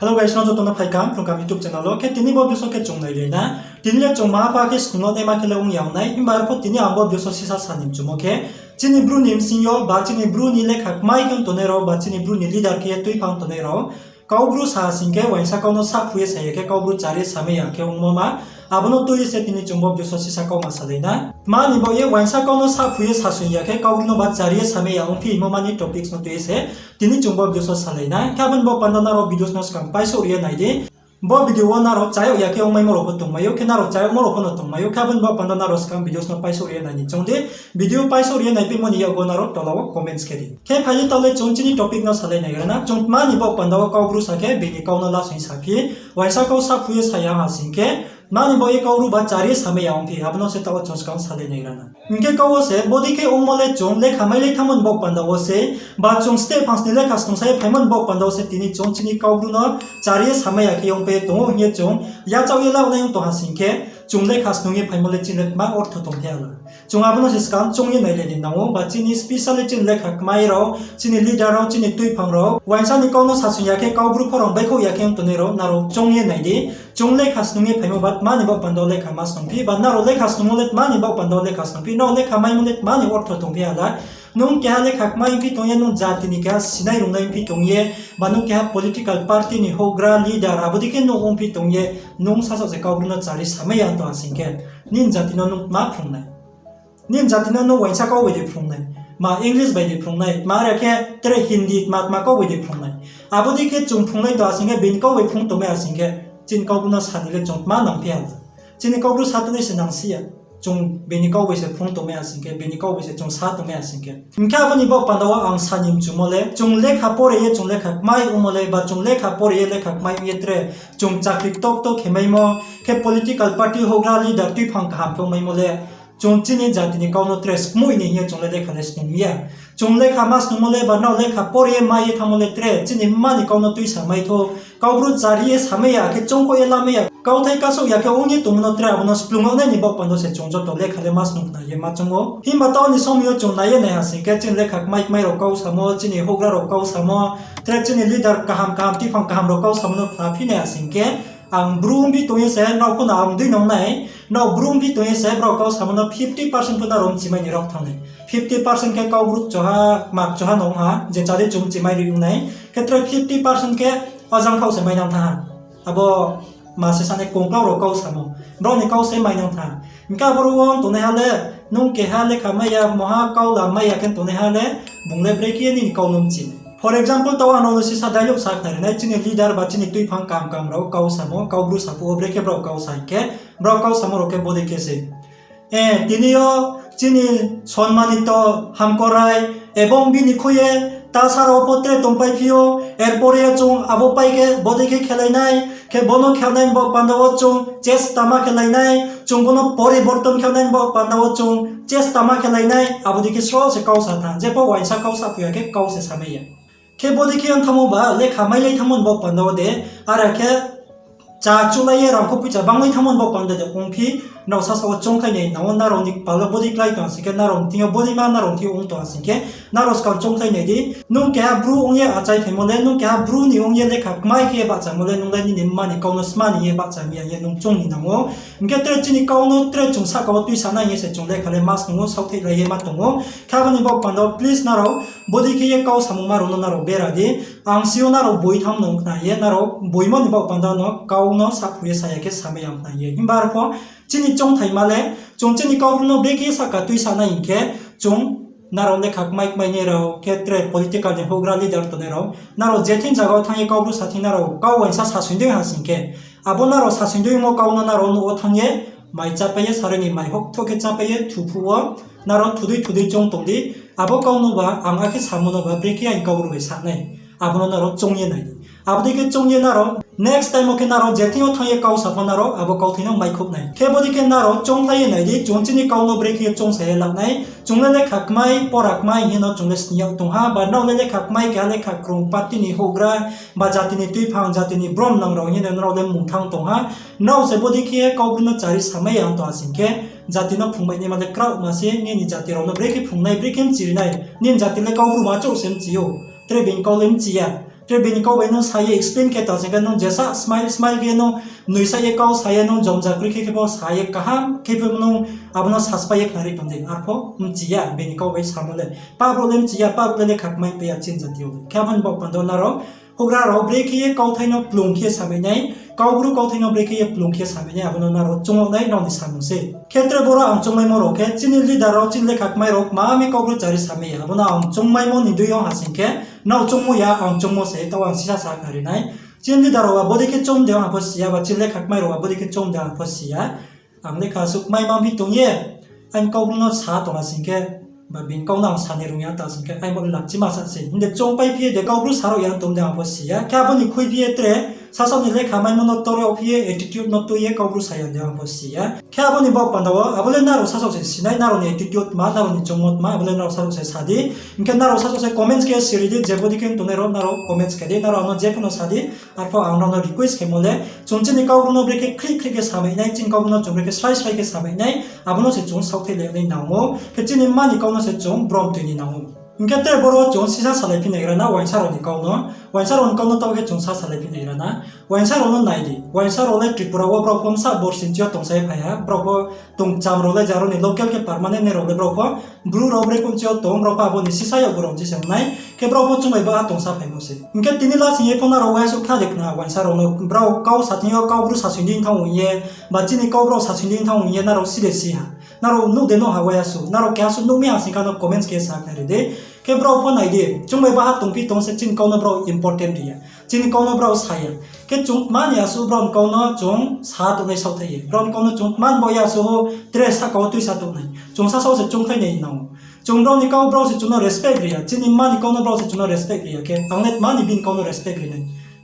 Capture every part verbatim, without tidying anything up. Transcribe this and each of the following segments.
Hello guys, nrao joto no phaikam Phrungkam YouTube channel wo. Khe tini bo video khe chung nailai na. Tini le chung maha pha khe snung no naima khe le ong ya ong nai. Himba arpho tini ang bo video sisa sa ni mchumo khe, chini Bru ni bsing yo ba chini Bru ni lekha kmai khe ong tongnai rao ba chini Bru ni leader khe ye tuiphang tongnai rao Kaubru sa sing khe uaingsa kau no saphu ye sa ya khe Kaubru chari ye samai ya khe ongmo ma. Abo no tui ye se tini chung bo video sisa kau ma salai na. Tma ni baoh ye uaingsa kau no saphu ye sasoing ya khe Kaubru no ba chari ye samai ya ongphi hingmo ma ni topics no tui ye se tini chung bo video salai na. Khe abo ni baoh panda nrao videos no skang paisouh ri ye nai di. Bo video wo nrao chayag ya khe ongmaimo rao pho tongmai ou, khe nrao chayagmo rao pho no tongmai ou, khe abo ni baoh panda nrao skang videos no paisouh ri ye nai ni choung di. Video paisouh ri ye naipaimo ni yakgu nrao tola wo comments khe di. Khe phai di taoh le chung chini topic no salai naigra na. Chung tma ni baoh panda wo Kaubru sa khe bini kau no lasoing saphi, uaingsa kau saphu ye sa ya ha sing khe, tma ni baoh ye Kaubru ba chari ye samai ya ongphi, abo no se taoh wo chung skang salai naigra na. Hing khe kau wo se bodei khe ongmo le chung lekha mailai thanngmo ni baoh panda wo se, ba chung state phangsni lekha snungsa ye phaimo ni baoh panda wo se tini chung chini Kaubru no chari ye samai ya khe ongpai ye tong ou hing ye chung yachaoh ye laonai ong tong ha sing khe, chung lekha snung ye phaimo le chini le tma ortho tongphi ya la. Chung abo no se skang choung ye nailai ni nang ou, ba chini specially chini lekha kmai rao, chini leader rao, chini tuiphang rao, uaingsa ni kau no sasoing ya khe Kaubru khorang baihkhouh ya khe ong tongnai rao, nrao choung ye nai di. Chung lekha snung ye phaimo ba tma ni baoh panda wo lekha ma snungphi, ba nrao lekha snungmo le tma ni baoh panda wo lekha snungphi, nrao lekha maimo le tma ni ortho tongphi ha la. Nung keha lekha kmai ongphi tong ye, nung jati ni keha sinai rungnai ongphi tong ye, ba nung keha political party ni houhgra leader, abo dei khe nung ongphi tong ye, nung sasaoh se Kaubru no chari samai ya tong ha sing khe, nini jati no nung tma phrung nai? Nini jati no nung uaingsa kau bai de phrung nai, ma English bai de phrung nai, tma are khe tre Hindi, tma tma kau bai de phrung nai? Abo dei khe chung phrungnai tong ha sing khe, bini kau bai phrung tongmai ha sing khe, chini Kaubru no sa ni le chung tma nangphi ha la? Chini Kaubru sa tongnai se nangsi ya. Chung bini kau bai se phrung tongmai ha sing khe, bini kau bai se chung sa tongmai ha sing khe. Hing khe abo ni baoh panda wo ang sa ni mchumo le, chung lekha pore ye chung lekha kmai ongmo le, ba chung lekha pore ye lekha kmai ong ye tre chung chakri ktokto khemaimo, khe political party houhgra leader tuiphang kaham khe ongmaimo le, chung chini jati ni kau no tre skmoih ni hing ye chung le lekha le snung ya. Chung lekha ma snungmo le ba nrao lekha pore ye mai ye thanngmo le tre chini mma ni kau no tuisa mai thou. Kaubru chari ye samai ya khe, choungkhoh ye lamai ya, kauthai kasouh ya khe ong ye tongmo no tre abo no splung yag nai ni baoh panda se chung joto lekha le ma snung khna ye ma choung ou. Himba taoh ni somoi yo chung nai ye nai ha sing khe, chini lekha kmai kmai rao kau samo, chini houhgra rao kau samo, tre chini leader kaham kaham, tuiphang kaham rao kau samo no khnaphi nai ha sing khe, ang Bru ongphi tong ye se nrao pho no ang dei nang nai, nrao Bru ongphi tong ye se brao kau samo no fifty percent pho nrao mchimai ni rao thanng nai. Fifty percent khe Kaubru choha, kma choha no ong ha, je chadi chung mchimai ri ong nai. Khe tre fifty percent khe ojang kau se mainang thanng ha. Abo ma se sanai kongklau rao kau samo, brao ni kau se mainang thanng ha. Hing khe aboro wo tongnaiha le, nung keha lekha mai ya, moha kau la mai ya khe tongnaiha le, bung le brekhe ye nini kau no mchi nai? For example, taoh ang nrao no sisa dialogue sa khnari nai, chini leader ba chini tuiphang kaham kaham rao kau samo, Kaubru saphuh wo brekhe brao kau sa hing khe, brao kau samo rao khe bodei khe se. Eh, tini yo chini সম্মানিত hamkorai এবং bini khui ye ta sara wo pho tre tongpai phi ou, erpore ye chung abo pai khe bodei khe khelai nai, khe bo no khelai nai ni baoh panda wo chung চেষ্টা ma khelai nai, chung bo no পরিবর্তন khelai nai ni baoh panda wo chung চেষ্টা ma khelai nai, abo dei khe sro se kau sa thanng, jepho uaingsa kau saphu ya khe kau se samai ya. Khe bodei khe ong thanngmo ba lekha mailai thanngmo ni baoh panda wo de, are khe chá chulai ye rangkho poicha banglai thanngmo ni baoh panda de ongphi, nrao sasa wo choungkhlai nai nang ou, nrao ni kpal wo bodei klái tong ha sing khe, nrao ni thing yo bodei ma nrao ni thing yo ong tong ha sing khe, nrao skang choungkhlai nai di. Nung keha Bru ong ye achai phaimo le, nung keha Bru ni ong ye lekha kmai khe ye bahchamo le, nung le nini mma ni kau no sma ni ye bahcha mi ya ye nung choung ni nang ou. Hing khe tre chini kau no tre chung sahka wo tuisa nai hing ye se chung lekha le ma snung ou, saohthaihlai ye ma tong ou. Khe abo ni baoh panda wo please nrao bodei khe ye kau samungma rao no nrao bera di. Ang si ou nrao boi thanng nung khna ye, nrao boimo ni baoh panda no kau no saphu ye sa ya khe samai ya khna ye. Himba arpho chini choungthaima le, chung chini Kaubru no brekhe sahka tuisa nai hing khe, chung nrao lekha kmai kmai nai rao, khe tre political ni houhgra leader tongnai rao, nrao je thing zaga wo thanng ye Kaubru sa thing nrao kau uaingsa sasoing dei ha sing khe, abo nrao sasoing deimo kau no nrao nouh wo thanng ye mai chápai ye, saroi ni mai houhthoh khe chápai ye thuphuh wo, nrao thudei thudei choung tong di, abo kau no ba ang akhe samo no ba brekhe aini Kaubru bai sa nai, abo no nrao choung ye nai di. Abo dei khe choung ye nrao next time wo khe nrao je thing yo thanng ye kau sa pho nrao abo kauthai no maikhouh nai. Khe bodei khe nrao choungkhlai ye nai di, chung chini kau no brekhe ye choungsa ye la nai. Chung le lekha kmai, pora kmai hing ye no chung le sning yag tong ha, ba nrao le lekha kmai keha lekha krung party ni houhgra, ba jati ni tuiphang, jati ni brom nang rao hing ye no nrao le mung thanng tong ha. Nrao se bodei khe Kaubru no chari samai ya tong ha sing khe, jati no phrungmai naima le kraohma se, nini jati rao no brekhe phrung nai, brekhe mchiri nai, nini jati le Kaubru ma chouh se mchi ou, tre being kau le mchi ya. Tre bini kau bai nung sa ye explain khe ta sing khe nung jesa smile smile khe nung mnoisa ye kau sa ye nung jomja kroi khe khe pho sa ye kaham khe pho nung abo no saspai ye khnari tong di. Arpho mchi ya bini kau bai samo le. Pap rao le mchi ya, pap rao le lekha kmai pai ya chini jati yo le. Khe abo ni baoh panda nrao houhgra rao brekhe ye kauthai no plung khe samai nai, Kaubru kauthai no brekhe ye plung khe samai nai, abo no nrao choung yag nai, nrao ni samung se. Khe tre boro ang choungmaimo rao khe, chini leader rao, chini lekha kmai rao, kma mi Kaubru chari samai ya, abo no ang choungmaimo ni dui yo ha sing khe, nrao choungmo ya, ang choungmo se, taoh ang sisa sa khnari nai. Chini leader rao abo dei khe choung de ang pho si ya, ba chini lekha kmai rao abo dei khe choung de ang pho si ya. Ang lekha suh kmai ma phi tong ye, aini Kaubru no sa tong ha sing khe, ba bini kau no ang sa ni rung ya ta sing khe, aimo le lakchima sa se. Hing de choungpai phi ye de Kaubru sa rao ya tong de ang pho si ya. Khe abo ni khui phi ye tre, sasaoh ni lekha maimo no tor yag phi ye, attitude no tui ye Kaubru sa ya de ang pho si ya. Khe abo ni baoh panda wo, abo le nrao sasaoh se si nai, nrao ni attitude tma, nrao ni choungmo tma, abo le nrao sasaoh se sa di. Hing khe nrao sasaoh se comments khe siri di, je bodei khe tongnai rao nrao comments khe di, nrao ang no je pho no sa di. Arpho ang nrao no request khemo le, chung chini Kaubru no brekhe khrih khrih khe samai nai, chini Kaubru no chung brekhe srai srai khe samai nai, abo no se chung saohthaih le nai nang ou. Khe chini mma ni kau no se chung brom tui ni nang ou. Hing khe tre boro chung sisa salai phi naigra na uaingsa rao ni kau no, uaingsa rao ni kau no taoh khe chung sa salai phi naigra na. Uaingsa rao no nai di, uaingsa rao le Tripura wo brao pho bsa borsi nchi yo tongsa ye phai ha, brao pho tongcham rao le jaro ni local khe permanent nai rao le brao pho, Bru rao bre pho nchi yo tong, brao pho abo ni sisa yag bo rao nchi se ong nai, khe brao pho chung bai baha tongsa phaimo se. Hing khe tini lasing ye pho nrao uaisuh khna de khna uaingsa rao no, brao kau sa thing yo Kaubru sasing di thanng ong ye, ba chini kau brao sasing di thanng ong ye, nrao si de si ha. Nrao nuh de nuh ha uaiha suh, nrao keha suh nuh mi ha sing khe no comments khe sa khnari di. Khe brao pho nai di, chung bai baha tongphi tong se chini kau no brao important ri ya. Chini kau no brao sa ya. Khe chung tma ni asuh brao ni kau no chung sa tongnai saohthaih ye. Brao ni kau no chung tma ni baoh ye asuh tre sahka wo tuisa tongnai. Chung sasaoh se choungthaih nai nang ou. Chung brao ni kau brao se chung no respect ri ya. Chini mma ni kau no brao se chung no respect ri ya. Khe ang le tma ni bini kau no respect ri nai.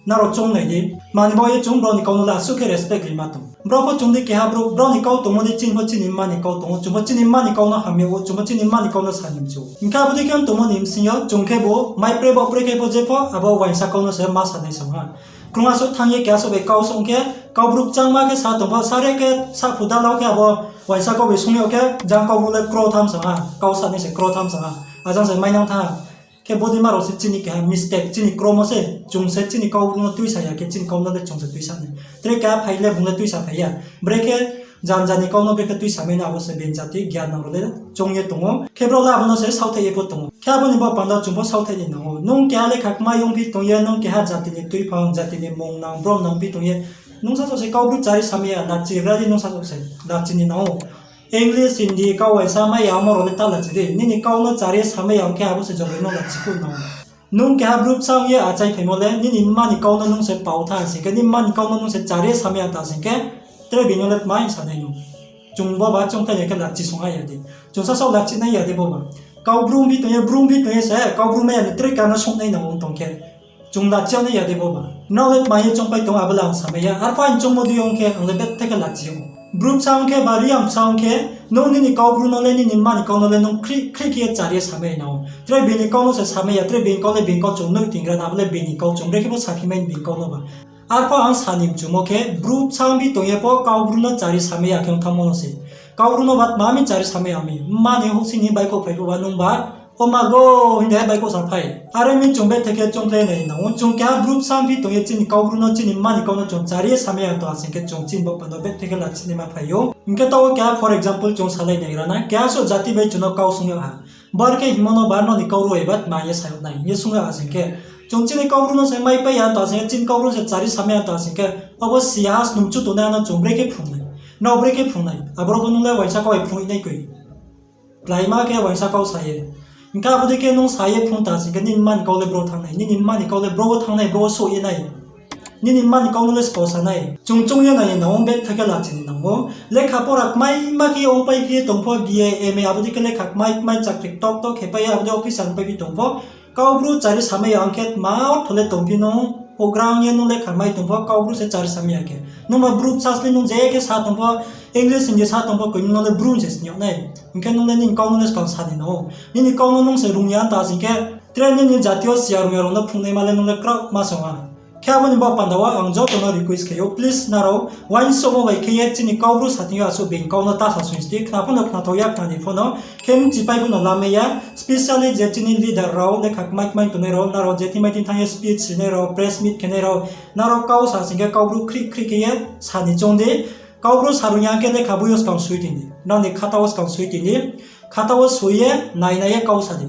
Nrao choung nai di, tma ni baoh ye chung brao ni kau no le asuh khe respect ri ma tong. Brao pho chung dei keha brouh, brao ni kau tongmo dei chini pho chini mma ni kau tong ou, chung pho chini mma ni kau no hamya ou, chung pho chini mma ni kau no sa ni mchu ou. Hing khe abo dei khe tongmo ni bsing yo chung khe bo mai pre bo pre khe pho je pho abo uaingsa kau no se ma sa nai sa ha. Krungha suh thanng ye keha suh bai kau song khe, Kaubru kchangma khe sa tong pho, sare khe saphu da lau khe abo uaingsa kau bai song yag khe, jang Kaubru le kro tham sa ha, kau sa nai se kro tham sa ha, ajang se mainang thanng ha. Khe bodei ma rao se chini keha mistake, chini kromo se, chung se chini Kaubru no tuisa ya khe chini kau no le chung se tuisa nai. Tre keha phai le bung le tuisa phai ya. Brekhe janja ni kau no brekhe tuisa mai no abo se bini jati gyan nang rao le choung ye tong ou. Khe brao le abo no se saohthaih ye pho tong ou. Khe abo ni baoh panda chung pho saohthaih ni nang ou. Nung keha lekha kmai ong phi tong ye, nung keha jati ni tuiphang, jati ni mung nang, brom nang phi tong ye, nung sasaoh se Kaubru chari samai ya, lachi gra di nung sasaoh se, lachi ni nang ou. English, Hindi, kau uaisa mai ya amo rao le ta lachi di. Nini kau no chari samai ya ong khe abo se jobai no lachi phuh nang ou. Nung keha Bru bsa ong ye achai phaimo le, nini mma ni kau no nung se pao tha sing khe, nini mma ni kau no nung se chari samai ya ta sing khe, tre bini no le tma hing sa nai nung. Chung bo ba choungthaih ya khe lachi song ha ya di. Chung sasaoh lachi nai ya di bo ba. Kau Bru ong phi tong ye, Bru ong phi tong ye se, Kaubru mai ya ni tre keha no song nai nang ong tong khe. Chung lachi yag nai ya di bo ba. Nrao le tma ye choungpai tong abo le ang samai ya. Arphuh aini choungmo dei ong khe ang le bethe khe lachi yag ou. Bru bsa ong khe ba Reang bsa ong khe, nung nini Kaubru no le nini mma ni kau no le nung khrih khrih khe ye chari ye samai nang ou. Tre bini kau no se samai ya, tre bini kau le bini kau chung nuh tingra na, abo le bini kau chung brekhe pho saphi mai bini kau no ba. Arphuh ang sa ni mchumo khe, Bru bsa ong phi tong ye pho Kaubru no chari samai ya khe ong thanngmo no se. Kaubru no ba tma mi chari samai ya mi, mma ni houhsing ni baihkhouh phai pho ba nung ba, o ma go, hing de baihkhouh sa phai. Are mi chung bethe khe choungkhlai nai nang ou, chung keha Bru bsa ong phi tong ye chini Kaubru no chini mma ni kau no chung chari ye samai ya tong ha sing khe chung chini baoh panda bethe khe lachi naima phai ou. Hing khe taoh keha for example chung salai naigra na, keha suh jati bai chung no kau sung yag ha. Bar khe hingmo no ba nrao ni Kaubru bai ba tma ye sa yag nai hing ye sung yag ha sing khe, chung chini Kaubru no se maipai ya tong ha sing khe, chini Kaubru no se chari samai ya tong ha sing khe, abo si ya ha snung chu tongnai ano chung brekhe phrung nai. Nrao brekhe phrung nai, aboro pho nung le uaisa kau bai phrung nai koi. Kláima khe uaingsa kau sa ye. Hing khe abo dei khe nung sa ye phrung ta sing khe nini mma ni kau le bro thanng nai, nini mma ni kau le bro wo thanng nai, bro wo souh ye nai. Nini mma ni kau no le sbo sa nai. Chung choung ye nai ye nang ou bethe khe lachi ni nang ou. Lekha pora kmaima khe ye ongpai phi ye tong pho, B A, M A, abo dei khe lekha kmai kmai chakri ktokto khe pai ye abo dei officer ongpai phi tong pho. Kaubru chari samai ya ong khe tma ortho le tong phi nung, houhgra ong ye nung lekha mai tong pho, Kaubru se chari samai ya khe. Nung ba Bru bsa sle nung je khe sa tong pho, English, Hindi sa tong pho, koi nung no le Bru se sni yag nai. Hing khe nung le nini kau no le skang sa ni nang ou. Nini kau no nung se rung ya ta sing khe, tre nini jati yo si ya rung ya rao no phrungnaima le nung le kraoh ma song ha. Khe abo ni baoh panda wo ang joto no request khe ou, please nrao uaingsouhmo bai khe ye chini Kaubru sa thing yo asuh being kau no ta sa soing sdi, khna pho no khnathao ya, khna ni pho no, khe mchipai pho no lamai ya, specially je chini leader rao, lekha kmai kmai tongnai rao, nrao je thing bai thing thanng ye speech rinai rao, press meet khenai rao, nrao kau sa sing khe Kaubru khrih khrih khe ye sa ni choung di. Kaubru sa rung ya khe lekha boi yo skang soi tong di, nrao ni khata wo skang soi tong di, khata wo soi ye nai nai ye kau sa di.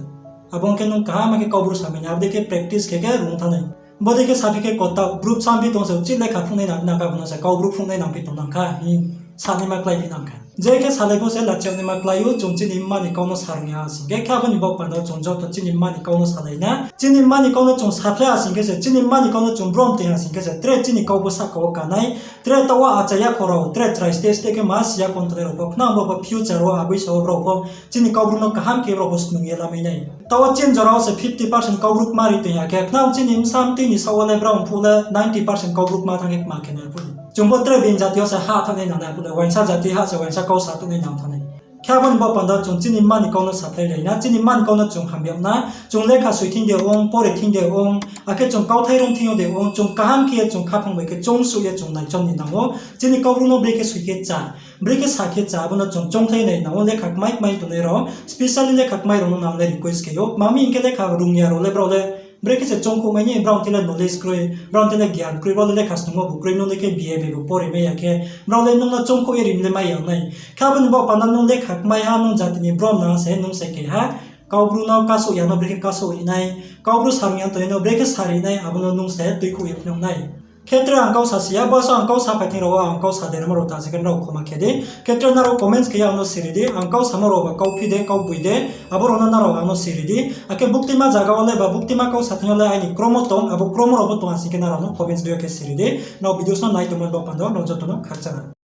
Abo ong khe nung kaham khe Kaubru sa mai nai, abo dei khe practice khe khe rung thanng nai. Bodei khe saphi khe kotao bru bsa phi tong se, uchih lekha phruhnai nang phi nang kha, abo no se Kaubru phruhnai nang phi tong nang kha, hing sanaima klái phi nang kha. Je khe salai pho se lachi yagnaima klái ou, chung chini mma ni kau no sa rung ya sing khe. Khe abo ni baoh panda wo chung joto chini mma ni kau no salai na. Chini mma ni kau no chung saphlai ya sing khe se, chini mma ni kau no chung brom tong ya sing khe se, tre chini kau bo sahka wo ka nai, tre taoh wo achai yakho rao, tre chrai state state khe ma si ya kontonai rao pho, khnang brao pho future wo aboi sa wo brao pho chini Kaubru no kaham khe brao pho snung ye lamai nai. Taoh wo chini jora wo se fifty percent Kaubru kma ri tong ya khe, khnang chini bsa mtui ni saoh wo le brao phuh le ninety percent Kaubru kma thanng khe kma khe nai phuh ni. Chung bo tre being jati yo se hah thanngnai nang nai phuh le, uaingsa jati hah se uaingsa kau sa tongnai nang thanng nai. Khe abo ni baoh panda chung chini mma ni kau no saphlailai na, chini mma ni kau no chung hamyag na, chung lekha soi thing de ong, pore thing de ong, akhe chung kauthai rung thing yo de ong, chung kaham khe ye chung khaphang bai khe choungsouh ye chung naichom ni nang ou. Chini Kaubru no brekhe soi khe cha, brekhe sa khe cha, abo no chung choungkhlai nai nang ou, lekha kmai kmai tongnai rao, specially lekha kmai rao no nang le request khe ou. Tma hing khe lekha rung ya rao le brao le brekhe se choungkhouh mai ni, brao thing le knowledge kroi, brao thing le gyan kroi, brao le lekha snungmo bu kroi, nung le khe B A B bu pore mai ya khe, brao le nung no choungkhouh ye rim le mai ya nai. Khe abo ni baoh panda nung lekha kmai ha, nung jati ni brom nang se, nung se keha Kaubru no kasouh ya no brekhe kasouh ri nai, Kaubru sa rung ya tongnai no brekhe sa ri nai, abo no nung se tuikhouh ye phnuh nai. Khe tre ang kau sa si ya, bo so ang kau sa phai thing rao wo ang kau sa dermo rao ta se khe nrao khoma khe di. Khe tre nrao comments khe ye ang no siri di, ang kau samo rao ba kauphi de, kauboi de, abo rao no nrao ang no siri di. Akhe buktima zaga wo le ba buktima kau sa thing yo le aini kromo tong, abo kromo rao pho tong ha sing khe nrao no comments dei yo khe siri di. Nrao videos no nai tongmo ni baoh panda wo nrao joto no khakchang ha.